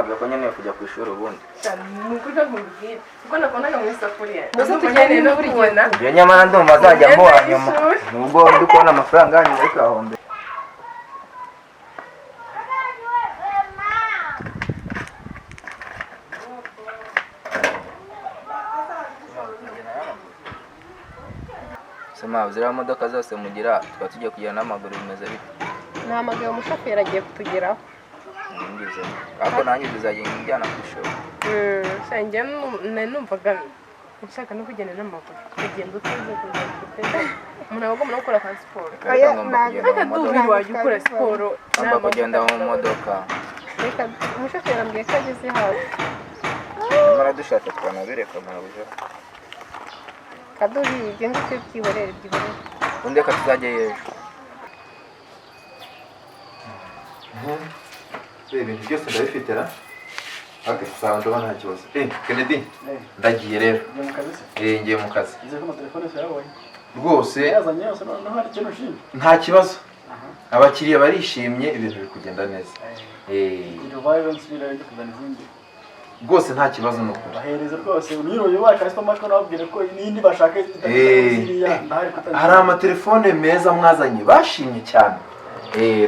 Sinababwiye ko nkeneye kujya ku ishuri ubundi. Ni ukuri ntabwo mbibwira kuko nabonaga mu isafuriya. Muze Ndumva tujyane nkeneye no buri gihe. kubona Iyo nyamara ndumva azajya Imyenda mpuha nyuma. y'ishuri. Nubwo ndi kubona amafaranga yanyu muri kahombe. Sema ziriya modoka zose mugira tukaba tugiye kugenda n'amaguru, bimeze bite? Nahamagaye umushoferi, agiye kutugeraho. Ngize ariko nanjye bizagenda njyana ku ishuri. Sha, njye nari numvaga nshaka no kugenda n'amaguru, kugenda uteze, kugenda uteze, umuntu aba agomba no gukora ka siporo. Reka reka, ngomba kugenda Reka mu modoka. duhuri, wajya ukora siporo. Ngomba kugenda mu modoka. Reka, umushoferi ambwiye ko ageze hafi. Nyamara dushatse twanabireka mwabuze. Kadubi, ibyo ngibyo byihorere, byihorere. Ubundi reka tuzajyayo ejo. Ibintu byose ndabifite ra. Okay, sawa, ndabona nta kibazo. Kennedy, ndagiye rero. Ngiye mu kazi se? Eh, ngiye mu kazi. Nizeye ko amatelefone yose yabonye. Rwose. Yazanye yose, noneho hari ikintu ushinzwe. Nta kibazo. Abakiriya barishimye, ibintu biri kugenda neza. Gira uvayo nsubira njye kuzana izindi. Rwose nta kibazo, ni ukuri. Bahereze rwose unyuruye ubaye customer ko nababwire ko n'indi bashaka ziriya ndahari kutangira. Hari amatelefone meza mwazanye, bashimye cyane.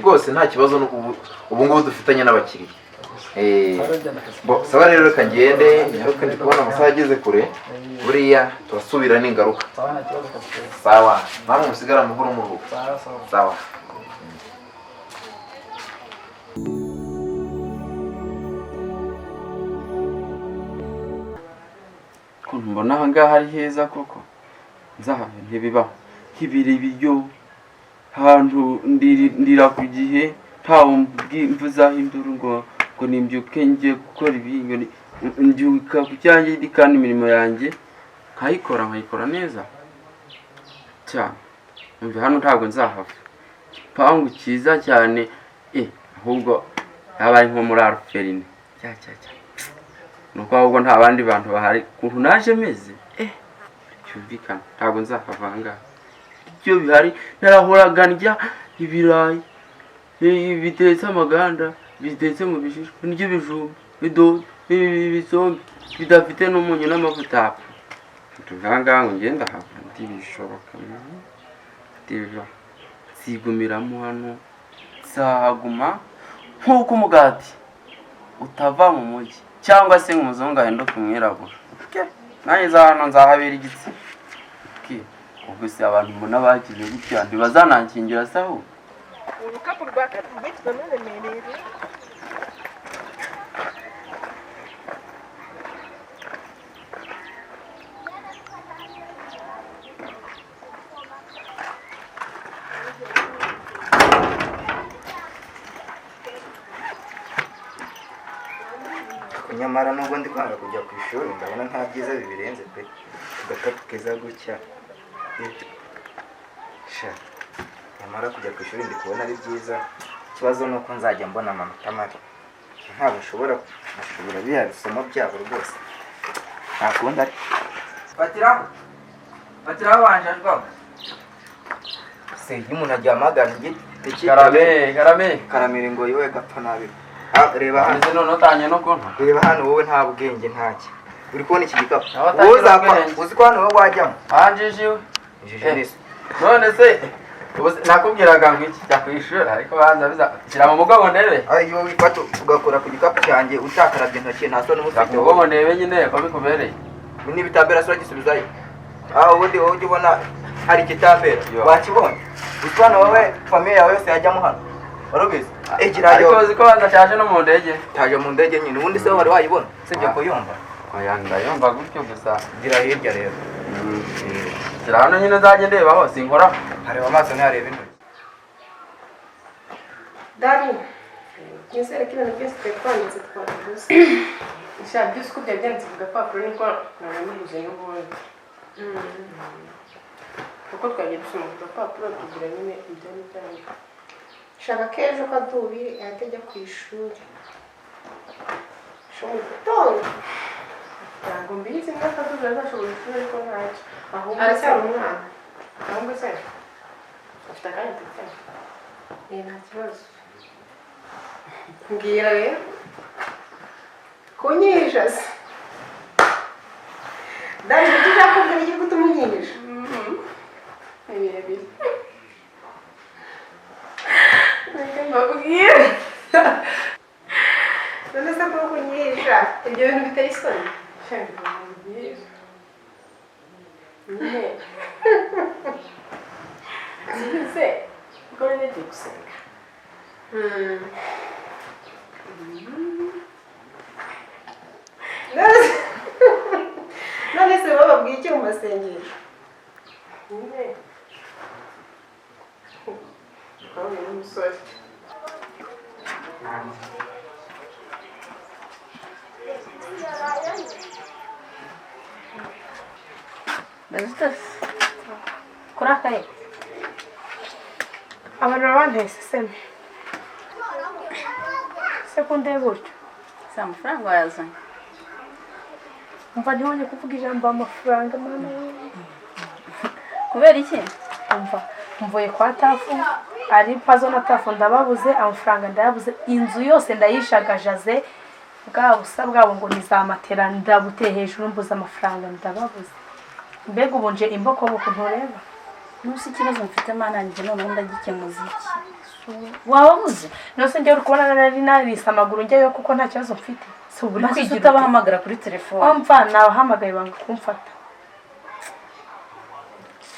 Rwose nta kibazo, ubu ngubu dufitanye n'abakiriya. Bo, sawa rero, reka ngende nyaruke, ndi kubona amasaha ageze kure. Buriya turasubira n'ingaruka. Sawa, nta kibazo kabisa. Sawa, namwe musigare amahoro muruhuka. Sawa sawa. Sawa. Ukuntu mbona aha ngaha ari heza koko, nzahave ntibibaho nkibira ibiryo ahantu ndira ku gihe, ntawe mvuzaho induru ngo nimbyuke ngiye gukora ibi, ngo mbyuka ku cyanjye kandi imirimo yanjye nkayikora neza cyane. Umva, hano ntabwo nzahava, igipangu cyiza cyane, ahubwo yaba ari nko muri orphelinat cya cya cya, nuko ahubwo nta bandi bantu bahari. Ukuntu naje meze, byumvikana ntabwo nzahava aha ngaha. Ibyo bihari, narahoraga ndya ibirayi bitetse amaganda, bitetse mu bishishwa, ndya ibijumba, idodo, ibisombe bidafite n'umunyu n'amavuta. Aha ngaha ngo ngende ahava ntibishoboka, ntibiba, nzigumiramo hano, nzahaguma nk'uko umugati utava mu mujyi cyangwa se ngo umuzungu ahinduke umwirabura. Nanjye nza hano nzahabera igitsi. Ubwo se abantu mbona bakize gutya ntibazanankingira se ahubwo? Urukapu rwa kadubi turanuremereye. Nyamara nubwo ndi kwanga kujya ku ishuri, ndabona nta byiza bibirenze pe. Agakapu keza gutya. Sha, nyamara kujya ku ishuri ndi kubona ari byiza. Ikibazo ni uko nzajya mbona amanota mabi, ntabwo nshobora gushobora biriya bisomo byabo rwose, nta kundi ari. Fatiraho, fatiraho, wanjajwaho se iyo umuntu agihamagara igiti. Karame, karame. Karamira ingoyi we, gapfa nabi. Ah, reba hano. Ameze none utangiye no kunta. Reba hano wowe, nta bwenge ntacyo. Uri kubona iki gikapu? Nawe atangira Wowe uzapfa ubwenge. Uzi ko hano wowe wajyamo? Anjijiwe. Injiji nisi. None se ubu nakubwiraga ngo iki, jya ku ishuri, ariko banza biza shyira mu mugongo ndebe. Ayo wifata ugakora ku gikapu cyanjye utakarabye intoki, nta soni uba Shyira ufite ku mugongo ndebe nyine ko bikubereye. N'ibitambera se uragisubizayo? Ah, ubundi wowe ujya ubona hari ikitambera? Yo. Wakibonye? Uzi ko hano wowe famille yawe yose yajyamo hano, wari ubizi? Egerayo. Ariko uzi ko banza cyaje no mu ndege. Taje mu ndege nyine. Ubundi se wari wayibona usibye kuyumva? Oya, ndayumva gutyo gusa. Gira hirya rero. Shyira hano nyine nzajye ndeba hose, inkoraho. Hareba amaso, ntihareba intoki. Dani, nizere ko ibintu byose twari twanditse twabivuze. Sha, byose uko byari byanditse ku gapapuro niko nabimubuje n'ubundi, kuko twagiye dusoma ku gapapuro tugira nyine ibyo n'ibyanditse. Shaka ko ejo kadubi ahita ajya ku ishuri mu gitondo. Ntabwo mbizi niba kadubi azashobora ishuri, ariko ntacyo, ahubwo se Aracyari umwana. Ahubwo se afite akanya tuvugane? Nta kibazo, mbwira rero. Kunyihisha se Dani, icyo ushaka kumbwira kiri gutuma unyihisha? Ni birebire, reka mbabwire. None se kuba kunyihisha Ibyo bintu biteye isoni, shaka mbabwire nyine se ubwo nari nagiye gusenga. None se bababwiye iki mu masengesho? Nyine twahuye n'umusore. Kurakaye. Abantu baba banteye iseseme se ko ndeba gutyo? Si amafaranga wayazanye? Umva, ntibonye kuvuga ijambo amafaranga, mana we. Kubera iki? Umva, mvuye kwa Tafu, ari Pazo na Tafu, ndababuze, amafaranga ndayabuze, inzu yose ndayishagajaze, bwa busa bwabo ngo ni za matera ndabuteye hejuru, mbuze amafaranga, ndababuze. Mbega ubu nje imbokoboko, ntureba? Ntusi ikibazo mfite, mana njye noneho ndagikemuza iki? Wababuze? Nose njyewe uri kubona nari narise amaguru njyayo kuko nta kibazo mfite? Si ubu uri Basi kwigira ute? utabahamagara kuri telefone? Umva, nabahamagaye banga kumfata.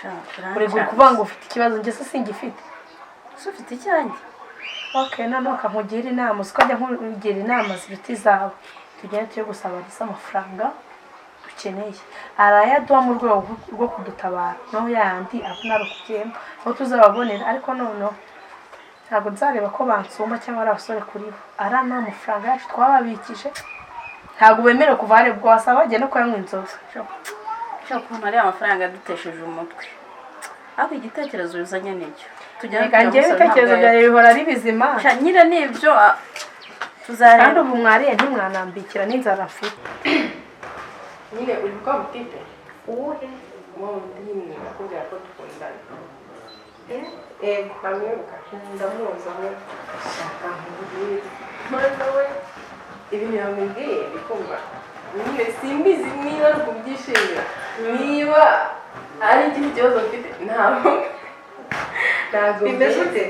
Sha, Uri birancanze. kuvuga ngo ufite ikibazo, njye se singifite? Se ufite icyanjye? Okay, noneho nkugira inama, uzi ko njya nkugira inama ziruta izawe. Tugende tujye gusaba Alisa amafaranga dukeneye, arayaduha mu rwego rwo kudutabara, naho yandi abona ari ukugenda aho tuzababonera. Ariko noneho ntabwo nzareba ko bansumba cyangwa ari abasore kuri bo. Ariya ni amafaranga yacu twababikije, ntabwo bemerewe kuva hariya, ubwo wasaba bagiye no kuyanywa inzoga. Sha, ukuntu ariya mafaranga yadutesheje umutwe, ariko igitekerezo uzanye nicyo tujyane. Reka njyewe Tuyamusaba, ibitekerezo ntabwo byanjye bihora ari bizima. Sha, nyine nibyo Kandi tuzareba. ubu mwariye ntimwanambikira n'inzara mfite. Nyine uri kwa mutipe. Uwuhe? Wa wundi nyine nakubwira ko dukundana. Yego. Ntamwibuka? Ndamuzi ahubwo. Shaka nkubwire, mana we, ibintu yamubwiye ndikumva nyine simbizi niba ari ukubyishimira, niba ari ikindi kibazo mfite. Ntabwo Bimeze mbizi. ute?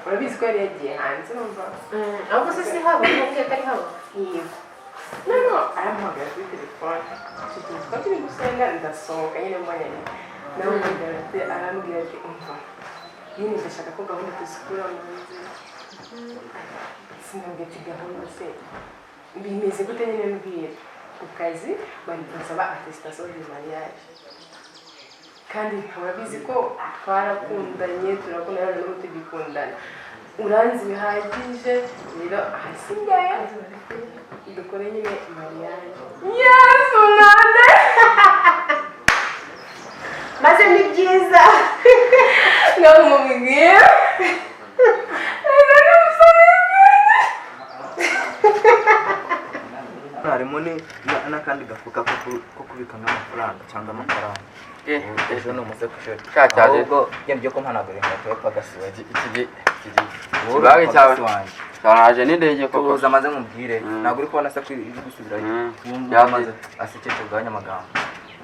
Urabizi ko yari yagiye hanze, urumva? Ahubwo se si haba ntumbwiye ko ari haba? Yego, noneho arampamagara kuri telefone. Icyo gihe twari turi gusenga, ndasohoka nyine, mbonye nawe ati, arambwira ati: "Umva nyine, ndashaka ko gahunda tuzikura mu nzu." Sinabwira ati: "Gahunda se bimeze gute nyine? Mbwira." Ku kazi bansaba attestation de mariage, kandi urabizi ko twarakundanye, turakundana n'ubu tugikundana, uranzi bihagije. Rero ahasigaye dukore nyine mariage. Yesu mwana! Maze ni byiza. Ngaho mubwira. Harimo n'akandi gafuka ko kubikamo amafaranga cyangwa amafaranga. Ejo ni umuze ku ishuri. Sha, cyaje. Ahubwo genda ujye kumpanagura inkweto yo pagasi we. Iki Wowe kibage uri cyawe pagasi wanjye. cyaraje n'indege koko. Tuza maze nkubwire. Ntabwo uri kubona se ko iri gusubirayo? Wumva maze asekeshe bwa nyamagambo,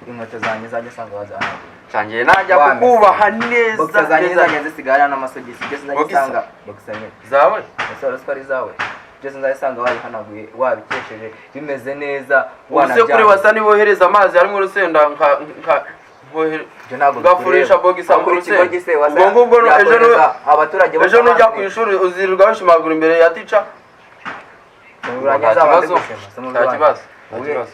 inkweto zanjye zajya asanga wazihanaguye. Cyangiye najya Wamese. kukubaha neza. Boxer zanjye Neza. zajya zisigara n'amasogisi byose nzajya Boxer? usanga boxer nyine. Zawe? Ese wari uzi ko ari izawe? Byose nzajya usanga wabihanaguye, wabikesheje, bimeze neza. Ubuse kuri Wanabyanze. wasa nibohereza amazi harimo urusenda nka Ibyo ntabwo ngafurisha bikureba. bogisa Aho mu kuri ikigo rusenda. gise wasa Ubwo ngubwo ejo yakohereza abaturage bose ejo nujya amazi. ku ishuri uzirirwa wishimagura imbere ya tica. Nta Nta kibazo. Nta kibazo. Nta Wowe kibazo.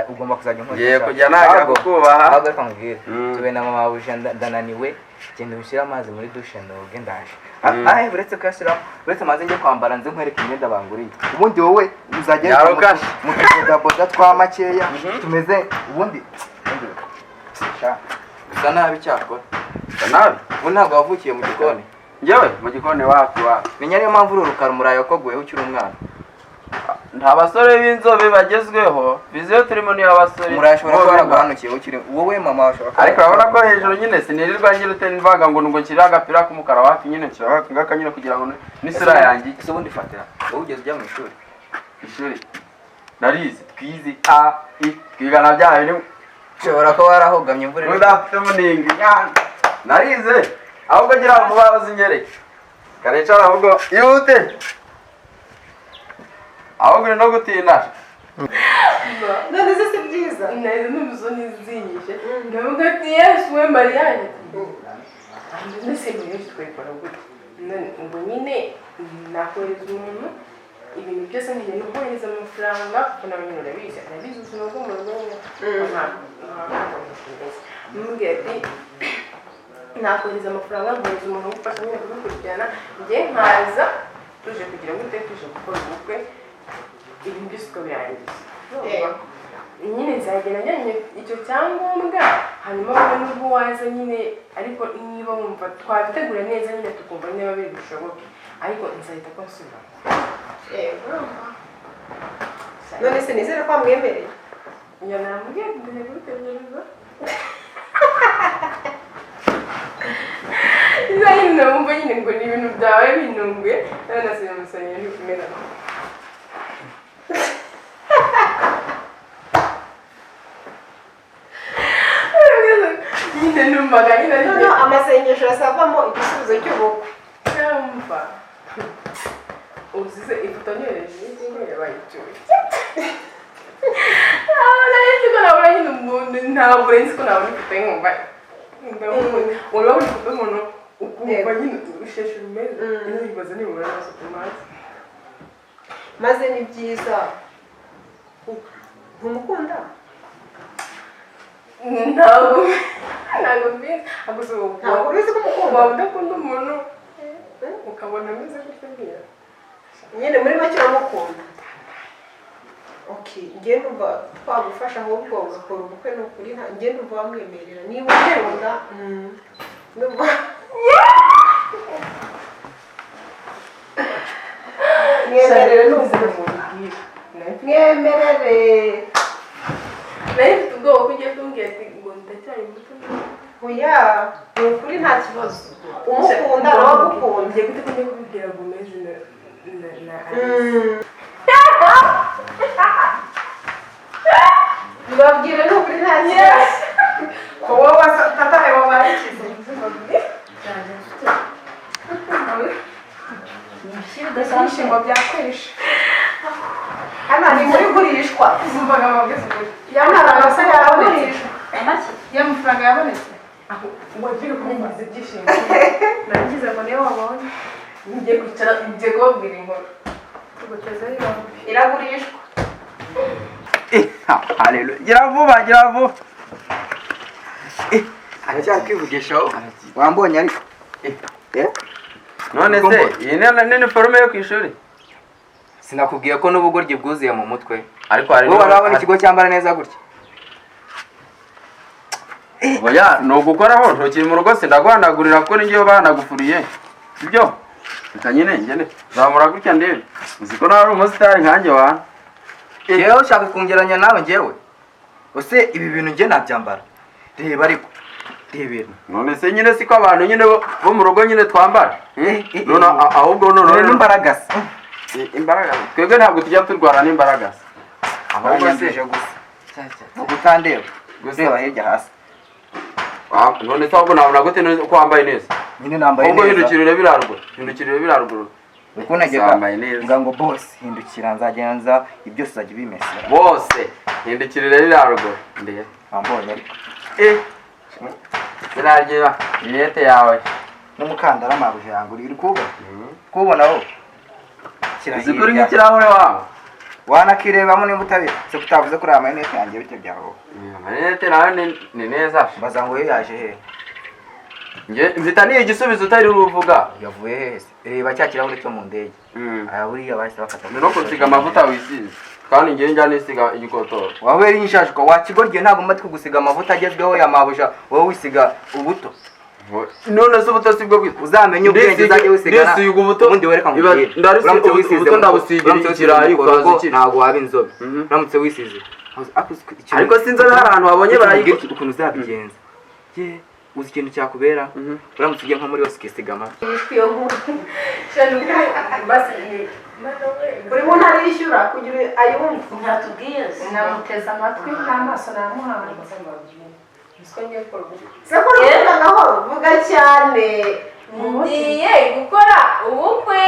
Ugomba kuzajya unkoresha. Ngiye kujya najya kukubaha. Ahubwo reka nkubwire. Tube na mama wawe, ndananiwe, genda ushyire amazi muri dushe noge, ndaje. Ah, uretse kuyashyiramo, uretse maze njye kwambara nze nkwereke imyenda banguriye. Ubundi wowe uzajya Nyaruka. mu tubodaboda twa makeya tumeze ubundi. Sha, usa nabi cyakora. Usa nabi. Ubu ntabwo wavukiye mu gikoni. Njyewe mu gikoni wapi wapi. Menya niyo mpamvu uru rukara umurayi wakoguyeho ukiri umwana. Nta basore b'inzobe bagezweho, viziyo turimo ni abasore. Umurayi ashobora kuba bo yaraguhanukiye ukiri wowe, mama ashobora kuba Ariko urabona ko hejuru nyine sinirirwa ngira ute mvaga ngo nshyire agapira k'umukara, wapi nyine nshyiraho aka ngaka nyine kugira ngo n'isura yanjye. Ese ubundi fatira, wowe ugeze ujya mu ishuri? Ishuri? Narize, twize a i twigana bya bintu. Ushobora kuba warahogamye imvura iri Good afternoon. Narize. Ahubwo gira vuba uzinyereke. Karecara ahubwo ihute. Ahubwo uri no gutinda. None se si byiza? Nahise numva isoni zinyishe, ndavuga ati: "Yesu we, mariage!" Mbese mariage twayikora gute? None ubwo nyine nakohereza umuntu ibintu byose, nkajya no kohereza amafaranga, kuko nawe nyine urabizi, arabizi ubuzima bwo mu rugo nyine ntabwo bimeze. Mubwira ati nakohereza amafaranga, nkohereza umuntu ugufasha nyine kubikurikirana, njye nkaza tuje kugira gute, tuje gukora ubukwe, ibintu byose tukabirangiza. Nyine nzagenda njyanye icyo cyangombwa, hanyuma wowe nubwo waza nyine, ariko niba wumva twabitegura neza nyine, tukumva niba biri bushoboke, ariko nzahita ko nsubira. Yego. None se nizere ko wamwemereye? Njya namubwiye ati ndajya kubitekereza. Nyine namwumva nyine ngo ni ibintu byawe bintunguye, nawe nasize umusaruro ndi kumera. Nyine numvaga nyine ari Noneho amasengesho asavamo igisubizo cy'ubukwe. Cyumva uzize ifoto nyohereje y'ingo yabaye icyuye. Nari nzi ko nabona nyine umuntu, ntabwo nari nzi ko nabona ifoto ye, nkumva ndamubona. Urabona ifoto y'umuntu ukumva nyine usheshe urumeze, nyine wibaza nibura amaso ku maso. Maze ni byiza, ntumukunda? Ntabwo mbizi gusa ubu. Ntabwo ubizi ko umukunda? Waba udakunda umuntu ukabona ameze gutya mbwira. Nyine muri make uramukunda. Okay, njye numva twagufasha ahubwo ugakora ubukwe. Ni ukuri njye numva wamwemerera niba umukunda. Numva mwemerere, ni ukuri. Mwemerere. Nari mfite ubwoba ko ugiye kumbwira ati ngo ndacyari muto. Oya, ni ukuri, nta kibazo, umukunda nawe agukunda. Ngiye gute ko ngiye kubibwira Gomez na Alice? Bibabwire, ni ukuri, nta kibazo. Wowe tata wabaye ikize. Ibyishimo byakwishe. Hano ni muri gurishwa. Numvaga amabwiriza ukuri. Hano hari amasaro yagurishwa. Y'amafaranga yabonetse. Wagiye kumbaza ibyishimo. Nagize ngo niyo wabonye. Ngiye kwicara, ngiye kubabwira inkuru. Tugutezeho yombi. Iragurishwa. Haleluya. Gira vuba, gira vuba. Aracyakwivugishaho, wambonye ariko. None se iyi ni iniforume yo ku ishuri? Sinakubwiye ko n'ubugoryi bwuzuye mu mutwe? Ariko hari Wowe warabona ikigo cyambara neza gutya? Oya, ni ugukoraho, ntukiri mu rugo, sindaguhanagurira kuko ningewe bahanagufuriye, sibyo? Reka nyine ngende zamura gutya ndebe. Uzi ko nawe ari umusitari nkanjye wa? Yewe, ushaka kungeranya nawe njyewe? Ese ibi bintu njye nabyambara? Reba ariko, rebera. None se nyine siko abantu nyine bo mu rugo nyine twambara? None ahubwo none Dore n'imbaragasa. Imbaraga twebwe ntabwo tujya turwara n'imbaragasa. Ahubwo se Uranyanduje gusa utandeba. Gusa. Reba hirya hasi. Ah, none se ahubwo nabona gute none ko wambaye neza? Nyine nambaye Ahubwo neza. hindukirire biraruguru, hindukirire biraruguru. Uko najyaga Wambaye neza. mvuga ngo boss hindukira, nzagenza ibyo byose uzajya ubimesera. Bose hindukirire biraruguru ndebe. Wambonye ariko? Eh, ziraryoha rinete yawe. N'umukandara mabuja yangu uri kuwubona? Kuwubona wowe? Shyira Uzi ko uri hirya. nk'ikirahure wawe. Wanakirebamo nimba utabizi se kutavuze kuri aya marinete yanjye, bite byawe? Amarinete nawe ni neza. Mbaza ngo yo yaje hehe? Nge mfita niyo igisubizo utari uruvuga. Yavuye hehe se? Reba cya kirahure cyo mu ndege. Aya buriya bahise bafata. Ni no kunsiga amavuta wisize, kandi ngewe njya nisiga igikotoro. Wawe uri inshashwa wakigoryiye, ntabwo mba kugusiga amavuta agezweho ya mabuja, wowe wisiga ubuto. None se ubuto si bwo bwiza? Uzamenye ubwenge, uzajye wisiga Ndisiga ubuto. Ubundi wereka nkubwire. Uramutse wisize ubuto ndabusigira uramutse wisize ikirayi mukorogo, ukaza ikiri. ntabwo waba inzobe Mhm. uramutse wisize. Ariko si inzobe, hari ahantu wabonye barayikora barayikora. ukuntu uzabigenza. Ye, Uzi ikintu cyakubera? Uramutse ugiye nko muri yose ukisigama. Yishwe iyo nkuru. Shana ubwo basi ni mana we. Buri muntu arishyura kugira ayumve. Ntatubwiye se. Namuteze amatwi n'amaso namuhaye. Siko ngiye gukora ubukwe. Se ko uri kuvuga gahoro, vuga cyane. Ngiye gukora ubukwe.